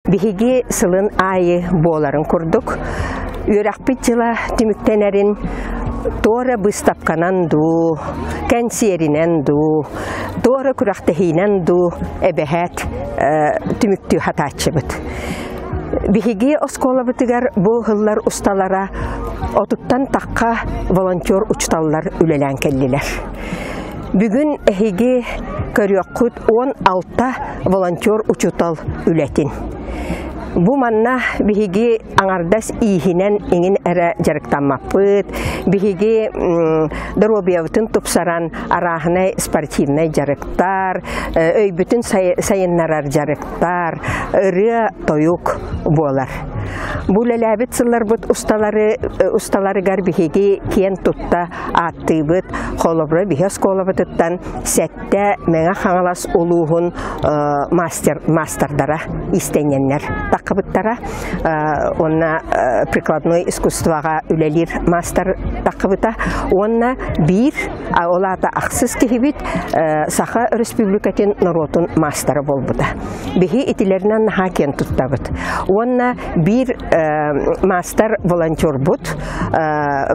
Биһиги сылын аайы буоларын курдук, үөрэхпит дьыла түмүктэнэрин туора быыстапканан дуу, кэнсиэринэн дуу, туора күрэхтэһиинэн дуу эбэһээт түмүктүү хатааччыбыт. Биһиги оскуолабытыгар бу ыһыллар усталара отуттан тахха волонтер учуталлар үлэлээн кэллилэр. Бүгүн эһиги көрүөххүт 16 волонтер учуутал үлэтин. Бу манна биһиги аҥардас ииһинэн иҥин эрэ дьарыктаммаппыт. Биһиги доруобуйабытын тупсаран арааһынай спортивнай дьарыктар, өйбүтүн сайыннарар дьарыктар, ырыа, тойук буолар. Бу үлэлээбит сылларбыт усталары усталарыгар биһиги киэн тутта ааттыыбыт. Холобура, биһи оскуолабытыттан сэттэ Мэҥэ Хаҥалас улууһун мастер маастардара иистэнньэннэр таххыбыттара. Уонна прикладной искусствоҕа үлэлиир маастар таххыбыта. Уонна биир, ол аата ахсыс киһибит Саха Өрөспүүбүлүкэтин норуотун маастара буолбута. Биһи итилэринэн наһаа киэн туттабыт. Уонна биир маастар волонтербут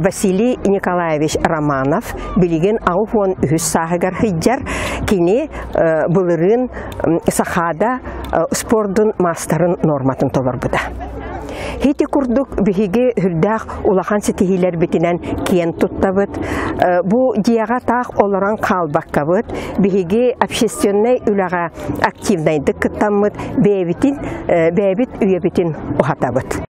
Василий Николаевич Романов билигин 83 сааһыгар сылдьар. Кини былырыын Сахаада спордун маастарын норматын толорбута. Ити курдук биһиги үрдээх улахан ситиһиилэрбитинэн киэн туттабыт. Бу дьиэҕэ таах олорон хаалбаккабыт, биһиги общественнай үлэҕэ активнайдык кыттаммыт, бэйэбитин, бэйэбит үйэбитин уһатабыт.